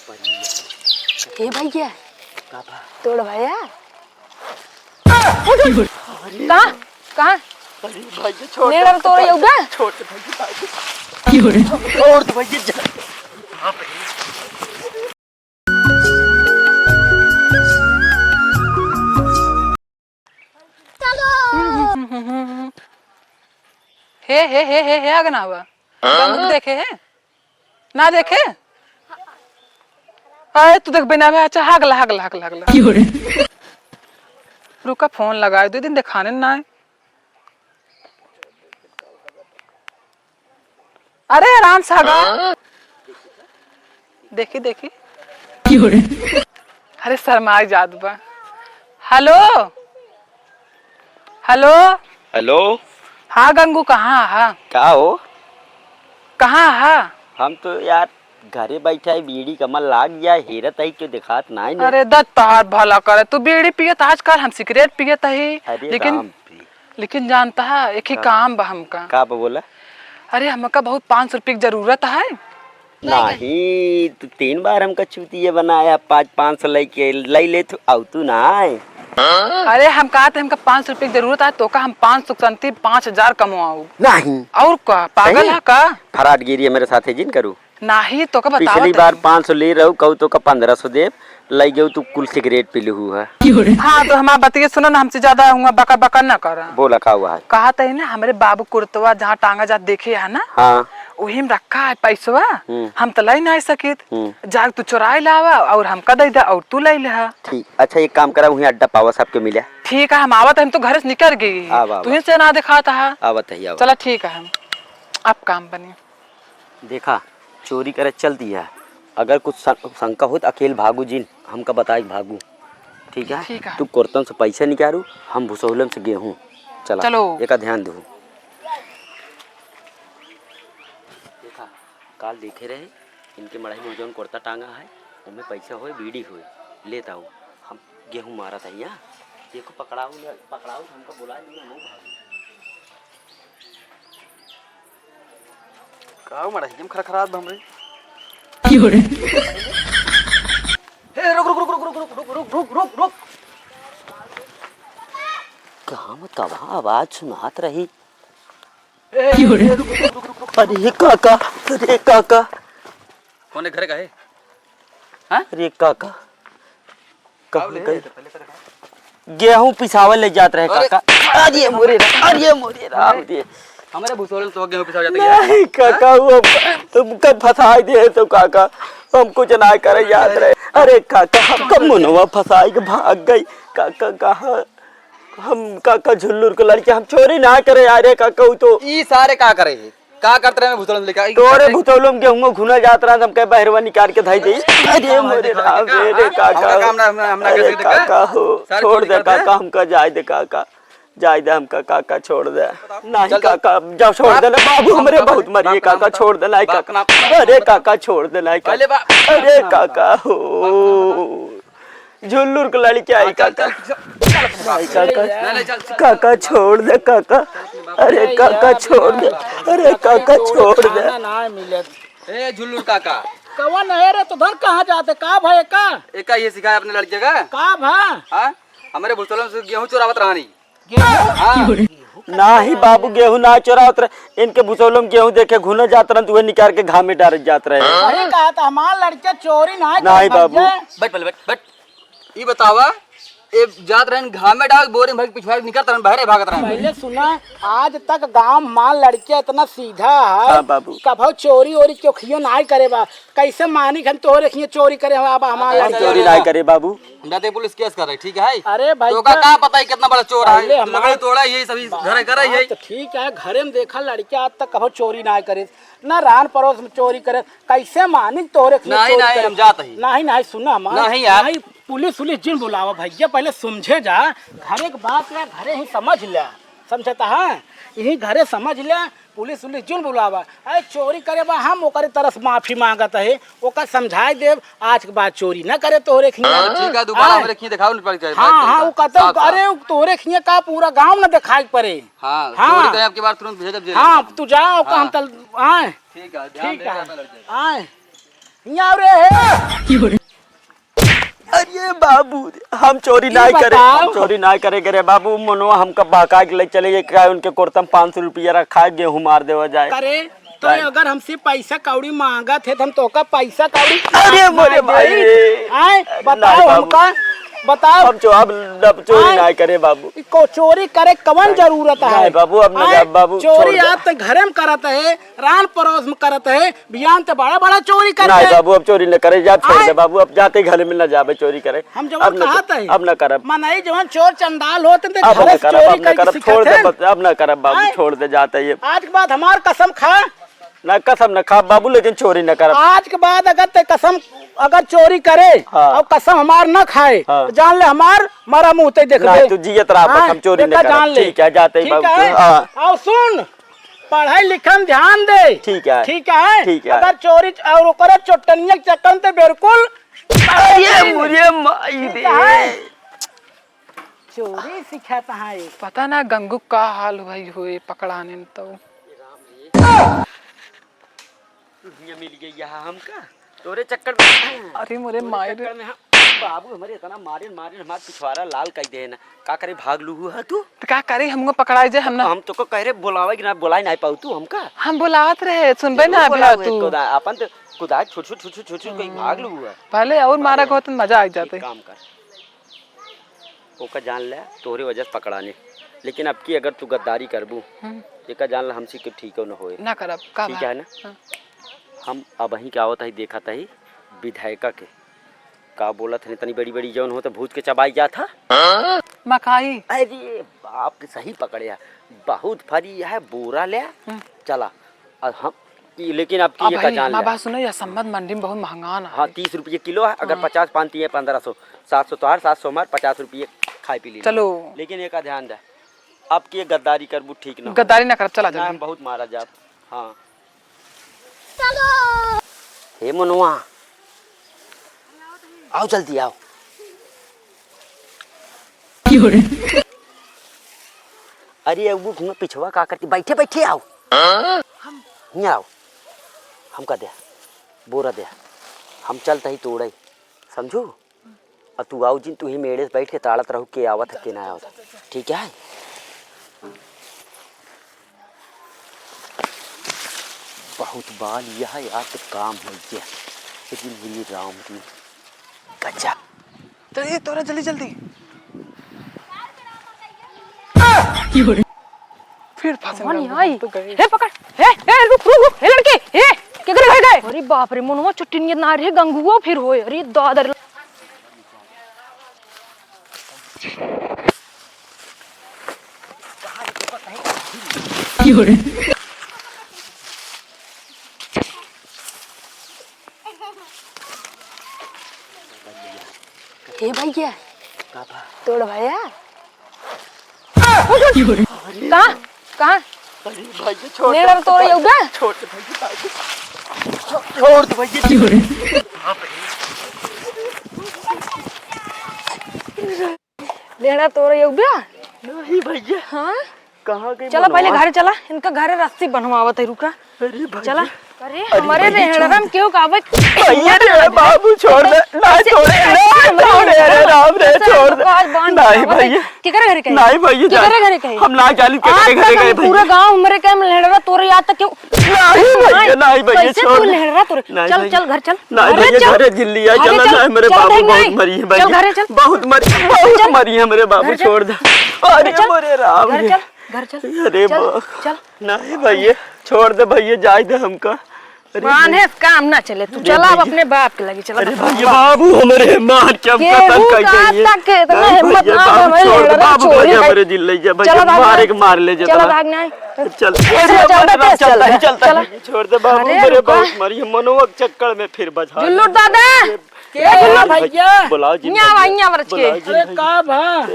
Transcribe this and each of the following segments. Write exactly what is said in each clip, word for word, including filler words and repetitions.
हे भैया, का बा? तोड़ भैया। अरे कहाँ? कहाँ? अरे भैया, छोड़ ले दे। रहा तोड़ यौगा? छोड़ दे भैया, छोड़ दे। छोड़ दे भैया, जा। हे, हे, हे, हे, हे, आगे ना हुआ। गंगू देखे है? ना देखे? अरे, तू देख बिना में, अच्छा, हागला, हागला, हागला, हागला। रुका, फोन लगाए, दो दिन देखाने ना आए। अरे, आराम से हगा। देखी, देखी। अरे, शर्माई जात बा। हेलो, हेलो। हेलो। हाँ गंगू, कहाँ हा? का हो? कहाँ हा? हम तो यार घरे बैठा है, बीड़ी कमल लाग गया, हेरत है, क्यों दिखात नाई ने? अरे, दत्त तोहार भला करे, तू बीड़ी पियत, आजकल हम सिगरेट पियत ही। अरे लेकिन राम रे। लेकिन जानता है, एक ही का? काम बा हमका। का बा बोला? अरे, हमका बहुत पाँच सौ रुपये की जरूरत है। नहीं, तू तीन बार हमका चूतिया बनाया, पाँच, पाँच सौ लेके लई ले तू, आऊ तू ना आए। अरे, हम कहा थे, हमका पाँच सौ रुपये की जरूरत है, तो का हम पाँच सौ के संती पाँच हजार कमवाऊ। नहीं। और का, पागल सही? है का? फराडगिरी मेरे साथे जिन करू। नाही, तोका बता पिछली बार पाँच सौ ले रहू, कहू तोका पन्द्रह सौ देब, लई गयू तू कुल सिगरेट पी लहू है। हाँ, तो हमार बतिया सुना ना, हमसे ज्यादा हुआ बकर बकर ना करा। बोला का हुआ है? कहा तही ना, हमरे बाबू कुर्तवा जहाँ टांगा जात देखे है ना, हाँ। वही में रखा है पैसवा, हम्म। हम तो लई ना सकित। हम्म। जाग तू चुराई लावा और हमका दे दे और तू लई ले। ठीक, अच्छा एक काम करा, वहीं अड्डा पावा सबके मिले। ठीक है, हम आवत है, हम तो घर से निकल गई। आवा, आवा। तुहीं से ना दिखाता है। आवत है, आवा। चला ठीक है, हम अब काम बनी। देखा, चोरी करे चल दिया, अगर कुछ शं-, शंका हो तो अकेल भागू जिन, हमका बताए के भागू, ठीक है? ठीक है। तू कुर्तन से पैसा निकालू, हम भुसौलन से गेहूँ। चला, चलो। एका ध्यान दू। देखा, काल देखे रहे, इनके मड़ाई में जौन कुर्ता टांगा है, ओमे पैसा होए, बीड़ी होए, लेत आऊ। हम गेहूँ मारत है यहाँ, देखो पकड़ाऊ न, पकड़ाऊ तो हमका बुलाए लिया, हम भागू। का हो मड़ा, एकदम खरखरात बा हमरे। की हो रे? हे, रुक, रुक, रुक। कहाँ में कब आवाज सुनात रही? ए, की हो रे? रुक, रुक, रुक, रुक, रुक। अरे काका, अरे काका। कौन है घर का है? हाँ? अरे काका, कहाँ गई? गेहूं पिसावल ले जात रहे अरे! काका। अरे मोरे राम, अरे मोरे राम रे। हमरे भुसौलन तो गेहूं पिसावल जात है। नहीं काका, वो हम, हमका फंसाई दे तो काका, हम कुछ ना करे जात रहे। अरे काका, हमका मुनवा फंसाई के भाग गई। काका कहाँ हम काका झुल्लुर के लड़के हम चोरी ना करे। अरे काका, वो तो ई सारे का करे है? का करत रहे भुतौलम लेके? तोरे भुतौलम गेहूं घुना जात रहा, हम कहे बहरवा निकाल के धई दे। अरे मोरे राम रे, रे काका। हमका काम ना, हम, हम ना अरे कैसे देखा? काका हो, सारे छोड़ दे काका, हमका जाए दे काका, जाए दे हमका काका, छोड़ दे। नहीं काका, जा छोड़ दे ना बाबू, हमरे बहुत मरिए काका, छोड़ दे नहीं काका। अरे काका छोड़ दे नहीं काका। अरे काका हो। झुल्लुर के लड़के आई काका। आई काका। काका छोड़ दे काका। अरे काका छोड़ दे। अरे काका छोड़ दे। ना मिलत। ए झुल्लुर काका। कवन है रे, तो धर कहाँ जाते, का भय का? एका ये सिखाया अपने लड़के का? का भा? हाँ? हमरे भुतौलम से गेहूं चोरावत रहनी। गेहूं? हाँ। नाही बाबू, गेहूं ना चोरावत रहे। इनके भुसौलम गेहूं देखे घुने जात रहन, तो उहे निकाल के घाम में डारत जात रहे। अरे कहा था हमार लड़के चोरी ना करे, नाही बाबू। बैठ पहले, बैठ, बैठ। ई बतावा, ए जात रहन घाम में डाल, बोरे में भर के पिछवाड़ निकलत रहन, बहरे भागत रहन। पहले सुना, आज तक गांव में हमार लड़के इतना सीधा है। हाँ बाबू। कभो चोरी ओरी क्यों खियो ना करे बा। कैसे मानी हम तोहरे खिए चोरी करे हो, अब हमार लड़के चोरी ना करे बाबू। हम जाते पुलिस केस कर रहे, ठीक है? अरे भाई तो का, का पता है कितना बड़ा चोर है? पहले तू लकड़ी तोड़ा, यही सभी घरे करे, यही। तो ठीक है, घरे में देखा लड़के आज तक कभो चोरी ना करे, ना रान पड़ोस में चोरी करे, कैसे मानिक तोहरे खिए नहीं, चोरी नहीं, करे? हम जात ही। नहीं, नहीं, सुना हमार। नहीं यार। नहीं, पुलिस उलिस जिन बुलावा भैया, पहले समझे जा, घरे के बात या घरे ही समझ ले, समझता है? यही घरे समझ ले, पुलिस उलिस जिन बुलावा, अरे चोरी करे बा, हम ओकरे तरफ माफी मांगत है, ओकर समझाए देब, आज के बाद चोरी न करे तोहरे खिया। हाँ, ठीक है, दोबारा हाँ। हमरे खिया देखाओ, नहीं पड़ जाए, हाँ, हाँ, वो कहते, साफ, साफ। अरे, तोहरे खिया का पूरा गांव न दिखाई पड़े। हाँ, हाँ। चोरी करे, अब की बार तुरंत भेजब जेल। हाँ, तू जा, ओका हाँ। हम तल, आए। ठीक है, ध्यान ठीक देगा है। अपना लड़के। आए। हियाँ रे। अरे बाबू, हम चोरी ई नाहीं करे, बताओ। हम चोरी नाहीं करे, करे बाबू, मनवा हमका बहका के ले चले, ये का उनके कुर्ता में पाँच सौ रुपया रखा है, गेहूं मार देवा जाए। करे, तो अगर हमसे पैसा कौड़ी मांगत है, तो हम तोका पैसा कौड़ी अरे ना मोरे भाई देई। रे। आए, नाहीं बताओ बाबू। हमका, बताओ। हम चो-, अब, अब चोरी आए। नाहीं करे बाबू। ई को चोरी करे कवन नाहीं। जरूरत है? नाहीं बाबू, अब ना आए, जा बाबू, चोरी छोड़ दे। आप तो घरे में करत है, रान परोस में करत है, बिहान ते बड़ा बड़ा चोरी करत नाहीं है। बाबू, अब चोरी न करे, जा छोड़ आए। दे बाबू, अब जाते घरे में न जाबे चोरी करे। हम जवन अब न कहत कर-, है, अब न करब। मनई जवन चोर चंडाल होत हैं, ते अब घरे न से करब, चोरी अब न करके करब, सीखत छोड़ दे, हैं। अब न करब बाबू, आए। छोड़ दे, जाते ही। आज के बाद हमार कसम खा। ना कसम न खा बाबू, लेकिन चोरी न करब। आज के बाद अगर ते कसम, अगर चोरी करे हाँ। और कसम हमार न खाए, हाँ। तो जान ले हमार मरा मुँह ते देख ना, दे। तू जियत रहा, बस हाँ, हम चोरी न देखा करब। जान ले। ठीक है, जाते ही ठीक बाबू। है। हाँ। और सुन, पढ़ाई लिखन ध्यान दे। ठीक है। ठीक है? ठीक है। अगर चोरी और ओकरे चोटनिया के चक्कर में तो बिल्कुल अरे मुझे माई ठीक दे। है? चोरी सिखाता है। पता ना गंगू का हाल भई होए पकड़ाने में तो। दुनिया मिल गई यहाँ हमका। तोरे चक्कर में। अरे मोरे तोरे माई रे। चक्कर में हम, बाबू हमरे इतना मारे, मारे, हमार पिछवारा लाल कई दे ना। का करे, भाग लू हुआ तू? तो का करे, हमको पकड़ाई जाए, हम ना। हम तो को कह रहे बुलावे कि ना, बुलाई ना पाऊ तू हमका। हम बुलावत रहे, सुनबे जरूर ना अभी बुलावे तू। खुदा, अपन तो खुदा छुट, छुट, छुट, छुट, छुट, कोई भाग लू हुआ। भले और मारा अरे, को तो मजा आ एक जाते। काम कर, ओका जान ले, तोहरे वजह से पकड़ाने। लेकिन अब की अगर तू गद्दारी करबू, हम्म। एका जान ले, हमसे के ठीक न होए। ना करब, का ठीक बात? है ना? हाँ। हम अबहीं के आवत ही, देखत ही विधायका के। का बोलत हने, तनी बड़ी-बड़ी जौन होत भूत के चबाई जात ह। मकाई। अरे बाप रे, सही पकड़े है। बहुत फरी है, बोरा ले। हम्म। चला। और हम, ई, लेकिन अब की अब ये का भाई, जान हमार ले। बात सुनो, यह संबंध मंडी में बहुत महंगा ना हाँ, है। तीस रुपये किलो है, अगर हाँ। पचास पान तीन पन्द्रह सौ, सात सौ तोहार, सात सौ हमार, पचास रुपये खाए पी ली। चलो। लेकिन एका ध्यान दे, अब की ये गद्दारी करबू ठीक ना हो। गद्दारी ना करब, चला ना, जल्दी। हम बहुत मारा जाब। हाँ। चलो। हे मनुआ, आओ जल्दी आओ। अरे अब वो पिछवा का करती, बैठे बैठे आओ। हाँ? हियाँ आओ, हमका दे, बोरा दे, हम चलत ही तोड़े, समझू? और तू आऊ जिन, तू ही मेड़े से बैठ के ताड़त रहू, के आवत है, के ना आवत है। ठीक है? बहुत बाल यह यार तो काम हो गया, लेकिन मेरी राम की गजा। तो ये तोरा जल्दी, जल्दी। फिर फंस कौन गया, आई? तो गए। हे पकड़, हे, हे रुक, रुक, रुक, हे लड़के, हे, केकरे घर गए? अरे बाप रे, मनुआ चुट्टी नियत ना रहे, गंगुओ फिर होए। अरे दादा रे। हे भैया, का बा? तोड़ भैया। कहाँ? कहाँ? अरे भैया, छोड़ ले दे। रहा तोड़ यौदा? छोड़ दे भैया, छोड़ दे भैया। लेहड़ा तोड़ यौदा? नहीं भैया। हाँ? कहाँ गई चला मनवा? पहले घरे चला, इनका घरे रस्सी बनवावत है, रुका। अरे भैया। चला। अरे अरे हमारे भैया, रेहड़रम क्यों का आवे? भैया रे बाबू, छोड़ दे। नहीं छोड़े, नहीं छोड़े, अरे राम रे, छोड़ दे। नहीं भैया। केकरे घरे कहे? नहीं भैया, केकरे घरे कहे? हम ना जानी केकरे घरे गए भैया। पूरा गांव हमरे कहे में लेहड़ा तोरे याद तक क्यों? नहीं भैया, नहीं भैया, कैसे छोड़ तू दे। लेहड़ा तोरे? नहीं चल, भैया। चल घर चल। नहीं भैया, घरे जिन लिया, चल ना, मेरे बाबू बहुत मरी है भैया। चल घरे चल। बहुत मरी, बहुत मरी है मेरे बाबू, छोड़ दे। अरे मोरे राम रे। घर चल, घर चल। अरे चल, बा-, चल। नहीं भैया, छोड़ दे भैया, जाए दे हमका। अरे बान्हे से काम ना चले, तू अरे चला अब भैया। अपने बाप के लगे चला। अरे भैया, बाबू हमरे मार के हमका केहू तंग कर का देइए। तक के इतना नहीं हिम्मत भैया, ना बाबू हमरे छोड़ दे, लड़का बाबू चोरी भैया, कर-, हमरे दिल ले जा भैया, चला भाग मारे ना। के मार ले जा, चला चला। भाग ना। चल, चल, अरे चल, चल, चल, चल, चल, चल। चल। अरे अरे रुका। बहुत मारी मनोवा के चक्कर में फिर बजा जुल्लू दादा। के भैया? बुलाओ जी इहाँ आवा, भैया। इहाँ आवा, रच के। बुलाओ जी अरे भैया। का भा?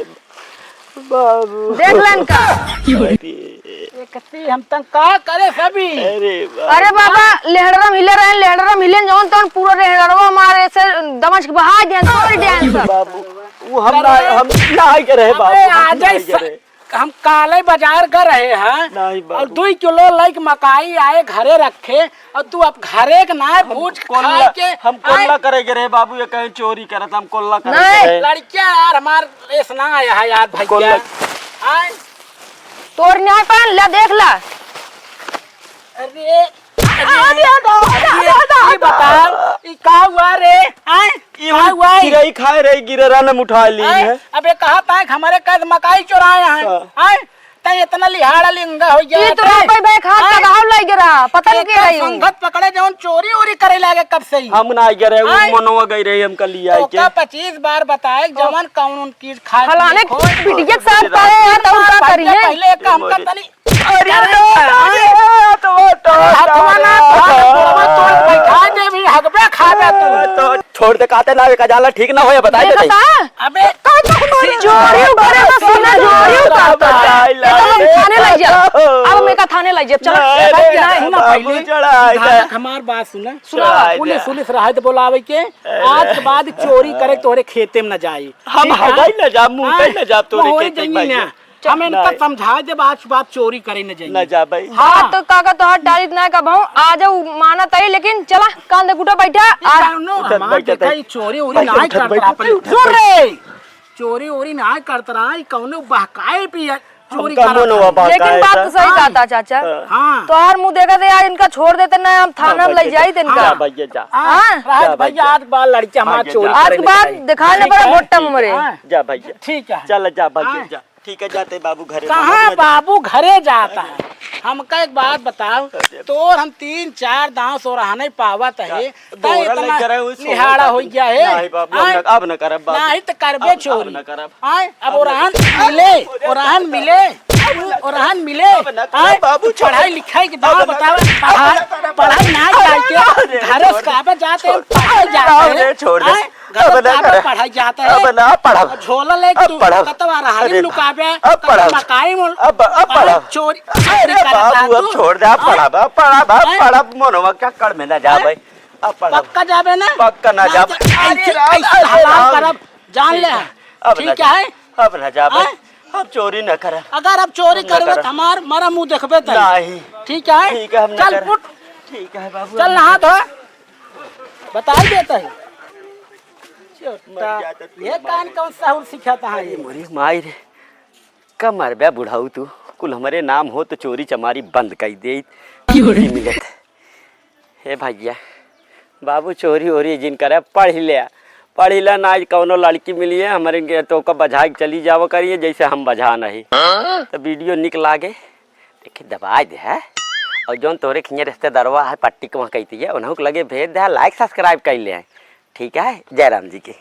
बाबू। देख लेन का। अरे। ये कत्ती हम तंग का करे सभी? अरे बाबू। अरे बाबा, लेहड़रम हिले रहे, लेहड़रम हिले जौन तौन पूरा लेहड़रवा मारे से दमच के बहा दिया, तोड़ दिया सब। बाबू, वो हम ना, हम ना आए के रहे बाबू, अबे हम आ ना जाए आए के स-, रहे। हम काले बाजार गए रहे हैं नहीं बाबू। और दुई किलो लइके मकाई आए घरे रखे, और तू अब घरे के ना हम भूज कोल्ला, खाए के हम कोल्ला आए। करे के रहे बाबू, ये कहीं चोरी करत, हम कोल्ला करे नहीं। के रहे। लड़किया यार हमार ऐस ना आया है यार भैया। कोल्ला। आए। तोर न्याय पान ले देख ला। अरे, अरे, अरे, अरे, ये, अरे, ये अरे, बताओ, ई का हुआ रे? आए? ई का हुआ है? चिरई खाए रही, गिररा ने उठा ली आए? है। अबे कहा था कि हमारे कद मकाई चुराए हैं। हाँ। आए? तै इतना लिहाड़ा लिंगा हो गया ये तो रे। कोई भाई खात आए? का गाँव लाई गिरा, पता नहीं एकर के रही हूँ। संगत पकड़े जौन चोरी ओरी करे लागे कब से ही। हम ना गए रहे, वो आए? मनवा गई रही, हमका लिया तो के। का पच्चीस बार बताए, जौन कौन उन चीज खाए फलाने पिए खोए। बिटिया के साथ पाए हैं, तो उनका पहले, करिए। पहले एक काम कर तनी। अरे, अरे, अरे, अरे, अरे, तो, तो, हथवा ना, तो, तो, तो, तोड़, तोड़, बैठा दे भी, हगबे खाबे तू। तो छोड़ दे, कहते ना, एक जाला ठीक ना होए, बताए देखा देते। था? अबे, चोरी करे तो सीना चोरी करता था। बताए ये तो हम ला, थाने ले जा। बताओ। अब हम एका थाने ले जा, चलो। नहीं, नहीं, नहीं, नहीं, सुना बाबू, पहले। चढ़ाए दे। विधायक हमार बात सुना। सुना। चढ़ाए दे। पुलिस, पुलिस रहे तो बोलावे के। अरे। आज के बाद चोरी करे तोहरे खेते में न जाई। हम ठीक है? हवाई न जा, मुंह हाँ, न जा तोरे मोहरे खेते में जमीन भाई। है। हम इनका नहीं। समझा देब, आज बात चोरी करे न जाइए। न जा भाई। हाँ। हाँ, तो काका तोहार टालित ना कबहूँ, आ जाऊ मानत आई, लेकिन चला, कांधे गुटा बैठा, ये आ। कानू उठत हमार बैठत देखा, है। ये चोरी उरी बैठत, ना उठत करत बैठत। रहा, सुन रे, चोरी उरी ना करत रहा, ये कौनो बहकाए भी है, चोरी हमका करत मनवा है। बहकाए लेकिन बात था। तो सही हाँ। कहता चाचा। हाँ। तोहार मुंह देखा दे, आज इनका छोड़ देते ना, हम थाना हाँ, में ले बैठे जाई जा। इनका। जा भैया, जा। हाँ। हाँ। राहत जा भैया, भैया। आज बाल लड़के हमार भाग्य चोरी जा। आज करे के बाद चाहिए। दिखा ले ठीक बड़ा है। मोटा ठीक मरे। है। जा भैया। ठीक है। चल जा भैया, हाँ। जा। ठीक है, जाते बाबू घरे कहाँ नमक में बाबू घरे जाता है? हमका एक बात बताओ, अरे। तोर हम तीन चार दांव सोरहा नहीं पावत है, का? तै तोरा इतना लग रहा है, वो सोरहा निहारा का हो दिन। गया है। नहीं बाबू, अब आय? न, अब न करब बाबू। नहीं तो करबे अब, अब चोरी। न करब। आय? अब अब न ओरहन करब। मिले, अब न ओरहन करब। मिले, अब न करब। ओरहन मिले। अब न करब आय? बाबू, छोड़। पढ़ाई लिखाई के अब दांव न बताओ, करब। पढ़ाई, अब न करब। पढ़ाई ना अब न करके करब। घर से काबे जाते हैं, छोड़। पढ़ाई जाते हैं। अरे, छोड़ दे। आय? अब गलत ना बात करब। पढ़ाई जाता है। अब ना पढ़ब। झोला लेके अब तू पढ़ब। कतवा रहाई अरे, लुकाबे, अब कतवा पढ़ब। मकाई मोल, अब, अब पढ़ब। चोरी, अरे चोरी करत बाबू, है अब तू। छोड़ दे, अब हाँ? पढ़ब, अब पढ़ब, अब हैं? पढ़ब, मनवा क्या कर में ना जाबे। हैं? अब पढ़ब। पक्का जाबे ना? पक्का ना ना जाब। तो ऐसे, अरे राम, ऐसे अरे हलाल राम। करब, जान ले। ठीक है, अब ना ठीक जाब। है? अब ना जाब। हैं? अब चोरी ना करब। अगर अब चोरी हम ना करबे करब। तो हमार मरा मुंह देखबे तनी। नहीं। ठीक है? ठीक है, हम ना चल करब। उठ। ठीक है बाबू, चल हम नहा धो। बताई देता है। मर जाता तू ये हमारे। कान कौन सहूर सिखाता है ये? मोरी माई रे, का मरबे बुढ़ऊ तू? कुल हमरे नाम हो तो चोरी चमारी बंद कर दे। क्यों रे? मिलत। हे भैया, बाबू चोरी ओरी जिन करे, पढ़ ले, पढ़ ले ना, आज कौनो लड़की मिली है हमरे के तो ओका बझा के चली जावा करिए, जैसे हम बझा नहीं। हाँ? तो वीडियो निक लागे, देखी दबाए दे है। और जौन तोरे खिंगे रिश्तेदारवा है पट्टी के वहाँ कहती है, उन्हों के लगे भेज दे, like subscribe कर ले है। ठीक है, जय राम जी की।